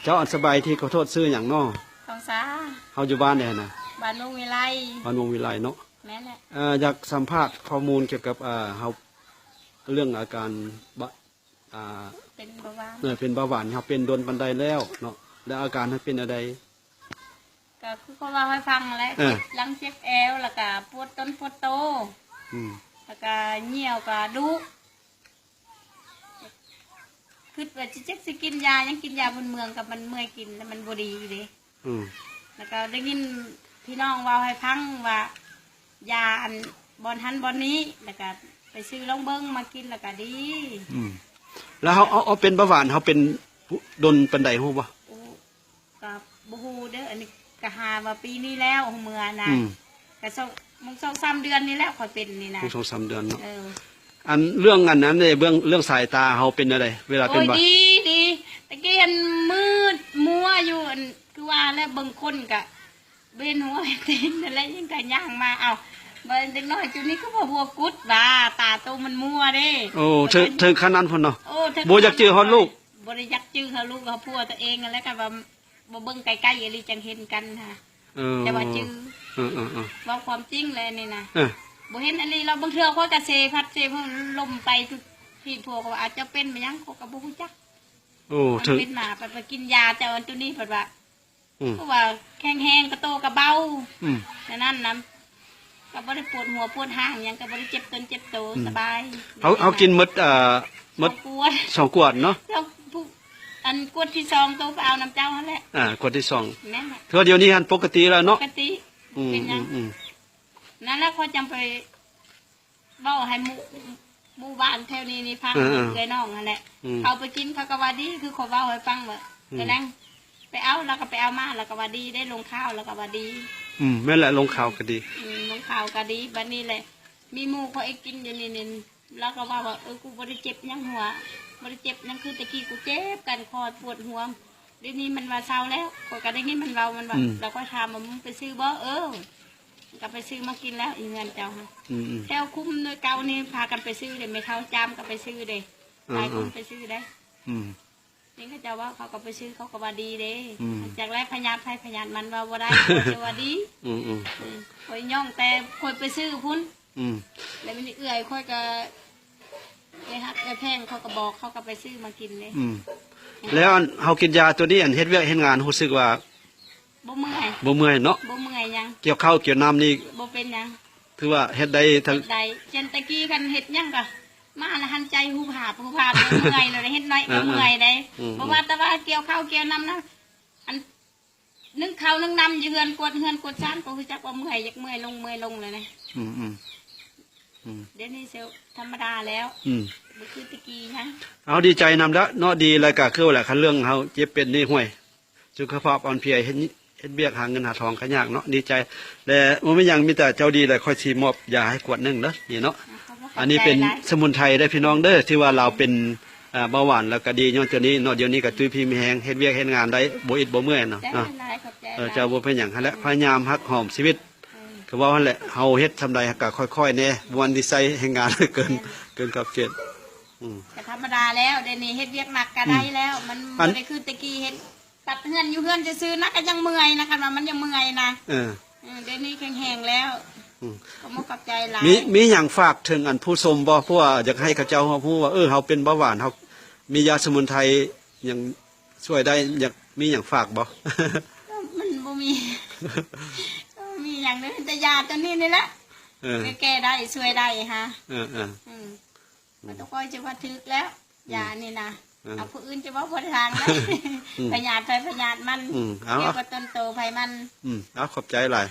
ເຈົ້າ ອັນສະບາຍດີ ຂໍໂທດ ຊື່ຫຍັງເນາະ? ທອງສາ. ເຮົາຢູ່ບ້ານໃດຫັ້ນນະ? ບ້ານວົງວິໄລ. ບ້ານວົງວິໄລເນາະ. ແມ່ນແຫຼະ. ເອີ ຢາກສຳພາດຂໍ້ມູນກ່ຽວກັບ ເອີ ເຮົາ ເລື່ອງອາການບະ ອ່າ ເປັນເບົາຫວານ. ເອີ ເປັນເບົາຫວານ ເຮົາເປັນດົນປານໃດແລ້ວເນາະ ແລ້ວອາການເຮົາເປັນແນວໃດ? ກໍຄືເຂົາເວົ້າໃຫ້ຟັງແຫຼະ ເອີ ເຈັບຫຼັງເຈັບແອວ ແລ້ວກໍປວດຕົນປວດໂຕ. ອືມ. ແລ້ວກໍຍ່ຽວກໍດຸ ຄິດວ່າຊິຈັກຊິກິນຢາຫຍັງ ກິນຢາພື້ນເມືອງກໍມັນເມື່ອຍກິນ ແລ້ວມັນບໍ່ດີເດ້. ອືມ. ແລ້ວກໍໄດ້ຍິນພີ່ນ້ອງເວົ້າໃຫ້ຟັງວ່າ ຢາອັນບ່ອນຫັ້ນບ່ອນນີ້ ແລ້ວກໍໄປຊື້ລອງເບິ່ງ ມາກິນແລ້ວກໍດີ. ອືມ. ແລ້ວເຮົາ ເອົາ ເອົາເປັນເບົາຫວານ ເຮົາເປັນດົນປານໃດຮູ້ບໍ່? ໂອ້ ກໍບໍ່ຮູ້ເດີ ອັນນີ້ກໍຫາວ່າປີນີ້ແລ້ວ ເມື່ອນະ. ອືມ. ກໍສອງ ມັນສອງສາມເດືອນນີ້ແຫຼະ ຂ້ອຍເປັນນີ້ນະ. ສອງສາມເດືອນເນາະ. ເອີ. ອັນເລື່ອງອັນນັ້ນເດ້ ເບື້ອງ ເລື່ອງສາຍຕາເຮົາເປັນແນວໃດ ເວລາເປັນຫວັດ? ໂອ້ຍ ດີ ດີ ຕະກີ້ຫັ້ນມືດມົວຢູ່ ອັນ ຄືວ່າແຫຼະ ເບິ່ງຄົນກະບໍ່ເຫັນຫົວເຫັນຕີນນັ້ນແຫຼະ ຍັງກະຍ່າງມາ ເອົ້າ ບາດເດັກນ້ອຍຈຸນີ້ຄືວ່າຫົວກຸດຫວາ ຕາໂຕມັນມົວເດ້. ໂອ້ ເຖິງ ເຖິງຂະໜາດພຸ້ນເນາະ. ໂອ້ ບໍ່ຢາກຈື່ຮອດລູກ ບໍ່ໄດ້ຢາກຈື່ເຮົາລູກເຮົາຜົວຕົວເອງຫັ້ນແຫຼະ ຄັນວ່າບໍ່ເບິ່ງໃກ້ໆອີ່ຫຼີຈັ່ງເຫັນກັນຫາ. ເອີ ແຕ່ວ່າຈື່ ເອີໆໆ ເວົ້າຄວາມຈິງແຫຼະນີ້ນະ. ເອີ ບໍ່ເຫັນອີ່ຫຼີ ລາວບາງເທື່ອຂ້ອຍກະເຊພັດເຊພຸ້ນ ລົມໄປ ທີ່ຜົວເຂົາວ່າ ອາດຈະເປັນມາຫຍັງ ຂ້ອຍກະບໍ່ຮູ້ຈັກ. ໂອ້ ມັນເປັນມາ ໄປ ໄປກິນຢາເຈົ້າອັນໂຕນີ້ ເພິ່ນວ່າ ອືມ ເພາະວ່າແຂງແຮງ ກະໂຕກະເບົາ. ອືມ ແນວນັ້ນນະ ກະບໍ່ໄດ້ປວດຫົວປວດຮ່າງຫຍັງ ກະບໍ່ໄດ້ເຈັບຕົນເຈັບໂຕ. ອືມ ສະບາຍ. ເຮົາ ເຮົາກິນໝົດ ເອີ ໝົດສອງຂວດ ສອງຂວດເນາະ. ແລ້ວຜູ້ ອັນຂວດທີສອງໂຕໄປເອົານຳເຈົ້າຫັ້ນແຫຼະ. ອ່າ ຂວດທີສອງ. ແມ່ນແຫຼະ. ຖືວ່າດຽວນີ້ຫັ້ນປົກກະຕິແລ້ວເນາະ. ປົກກະຕິ. ອືມ ເປັນຫຍັງ? ອືມ ອືມ. ນັ້ນແຫຼະ ຂ້ອຍຈັ່ງໄປ ເວົ້າໃຫ້ໝູ່ ໝູ່ບ້ານແຖວນີ້ນີ້ຟັງ ເອີ ເອີ ເອື້ອຍນ້ອງຫັ້ນແຫຼະ. ອືມ ເຂົາໄປກິນເຂົາກໍວ່າດີ ຄືຂ້ອຍເວົ້າໃຫ້ຟັງວ່າ ອືມ ເອື້ອຍນາງໄປເອົາ ລາວກໍໄປເອົາມາ ລາວກໍວ່າດີເດ້ ລົງຂ່າວລາວກໍວ່າດີ. ອືມ ແມ່ນແຫຼະ ລົງຂ່າວກໍດີ. ອືມ ລົງຂ່າວກໍດີ. ບາດນີ້ແຫຼະ ມີໝູ່ຂ້ອຍກິນຢູ່ນີ້ ລາວກໍເວົ້າວ່າ ເອີ ກູບໍ່ໄດ້ເຈັບຫຍັງຫົວ ບໍ່ໄດ້ເຈັບຫຍັງ ຄືແຕ່ກີ້ກູເຈັບກັນຄໍ ປວດຫົວ. ດຽວນີ້ມັນວ່າເຊົາແລ້ວ ຂ້ອຍກໍໄດ້ຍິນມັນເວົ້າ ມັນວ່າ ອືມ ແລ້ວຂ້ອຍຖາມວ່າ ມຶງໄປຊື້ບໍ່? ເອີ ກໍໄປຊື້ມາກິນແລ້ວ ອີເຮືອນເຈົ້າຫັ້ນ. ອືມໆ ແຖວຄຸ້ມເກົ່ານີ້ພາກັນໄປຊື້ເດ້ ແມ່ເຖົ້າຈາມກໍໄປຊື້ເດ້. ເອີໆ ຫຼາຍຄົນໄປຊື້ໄດ້. ອືມ ນີ້ເຂົາເຈົ້າວ່າ ເຂົາກໍໄປຊື້ ເຂົາກໍວ່າດີເດ້. ອືມ ຈັກແລ້ວພະຍາດໃຜພະຍາດມັນ ເວົ້າບໍ່ໄດ້ ຂ້ອຍຈະວ່າດີ. ອືມໆ ອືມ ຂ້ອຍຍ້ອງແຕ່ຂ້ອຍໄປຊື້ພຸ້ນ. ອືມ ແລ້ວມື້ນີ້ເອື້ອຍຂ້ອຍກໍເອື້ອຍຮັກເອື້ອຍແພງ ເຂົາກໍບອກ ເຂົາກໍໄປຊື້ມາກິນເດ້. ອືມ ແລ້ວອັນເຮົາກິນຢາໂຕນີ້ ອັນເຮັດວຽກເຮັດງານຮູ້ສຶກວ່າບໍ່ເມື່ອຍ? ບໍ່ເມື່ອຍເນາະ. ບໍ່ເມື່ອຍຫຍັງ. ກ່ຽວເຂົ້າກ່ຽວນ້ຳນີ້ບໍ່ເປັນຫຍັງ ຖືວ່າເຮັດໄດ້ທັງ ເຮັດໄດ້. ເຊັ່ນແຕ່ກີ້ຄັນເຮັດຫຍັງກໍມາລະຫັນໃຈຫູບຫາບຫູບຫາບ ເມື່ອຍແລ້ວເຮັດໜ້ອຍກໍເມື່ອຍໄດ໋. ອືມ ບໍ່ວ່າແຕ່ວ່າກ່ຽວເຂົ້າກ່ຽວນ້ຳນະ ອັນ ໜຶ້ງເຂົ້າໜຶ້ງນ້ຳຢູ່ເຮືອນ ກວດເຮືອນກວດຊານ ກໍຮູ້ຈັກວ່າເມື່ອຍ ຢາກເມື່ອຍລົງ ເມື່ອຍລົງແລ້ວນະ. ອືມໆ ອືມ ດຽວນີ້ຊິທຳມະດາແລ້ວ. ອືມ ບໍ່ຄືແຕ່ກີ້ຫຍັງ. ເຮົາດີໃຈນຳລະເນາະ ດີແລ້ວກະຄືວ່າແຫຼະ ຄັນເລື່ອງເຮົາເຈັບເປັນນີ້ ຫ້ວຍ ສຸຂະພາບອ່ອນເພຍ ເຮັດ ເຮັດວຽກຫາເງິນຫາທອງກໍຍາກເນາະ ດີໃຈ. ແລະ ບໍ່ມີຫຍັງ ມີແຕ່ເຈົ້າດີແລ້ວ ຂ້ອຍຊິມອບຢາໃຫ້ຂວດໜຶ່ງເດີ ນີ້ເນາະ. ອັນນີ້ເປັນສະໝຸນໄພເດີພີ່ນ້ອງເດີ ທີ່ວ່າລາວເປັນ ອ່າ ເບົາຫວານແລ້ວກໍດີຍ້ອນຕົວນີ້ເນາະ. ດຽວນີ້ກໍຕຸ້ຍພີມີແຮງ ເຮັດວຽກເຮັດງານໄດ້ ບໍ່ອິດບໍ່ເມື່ອຍເນາະ. ເອີ ເຈົ້າບໍ່ເປັນຫຍັງຫັ້ນແຫຼະ ພະຍາຍາມຮັກຫອມຊີວິດ. ເອີ ກໍເວົ້າຫັ້ນແຫຼະ ເຮົາເຮັດສ່ຳໃດກໍຄ່ອຍໆແດ່ ບໍ່ແມ່ນຊິໃຊ້ແຮງງານເກີນ ເກີນຂອບເຂດ. ອືມ ກໍທຳມະດາແລ້ວ ດຽວນີ້ເຮັດວຽກໜັກກໍໄດ້ແລ້ວ. ອືມ ມັນບໍ່ໄດ້ຄືແຕ່ກີ້ ເຮັດ ປັດເຮືອນຢູ່ເຮືອນຊື່ໆນະ ກໍຍັງເມື່ອຍນະ ຄັນວ່າມັນຍັງເມື່ອຍນະ. ເອີ ເອີ ດຽວນີ້ແຂງແຮງແລ້ວ. ອືມ ກໍໝົກຂອບໃຈຫຼາຍ. ມີ ມີຫຍັງຝາກເຖິງອັນຜູ້ຊົມບໍ່? ເພາະວ່າຢາກໃຫ້ເຂົາເຈົ້າຮັບຮູ້ວ່າ ເອີ ເຮົາເປັນເບົາຫວານ ເຮົາມີຢາສະໝຸນໄພຫຍັງຊ່ວຍໄດ້ ຢາກ ມີຫຍັງຝາກບໍ່? ກໍມັນບໍ່ມີ ກໍບໍ່ມີຫຍັງເລີຍ ມີແຕ່ຢາຕົວນີ້ນີ້ແຫຼະ. ເອີ ແກ້ໄດ້ ຊ່ວຍໄດ້ຫາ. ເອີໆ ອືມ ມັນຕ້ອງຄ່ອຍຈະວ່າຖືກແລ້ວ ອືມ ຢານີ້ນະ. ເອີ ເອົາຜູ້ອື່ນຈະເວົ້າບໍ່ໄດ້ທາງເລີຍ. ອືມ ພະຍາດໃຜພະຍາດມັນ. ອືມ ເອົາ ກ່ຽວກັບຕົນໂຕໃຜມັນ. ອືມ ເອົາ ຂອບໃຈຫຼາຍ.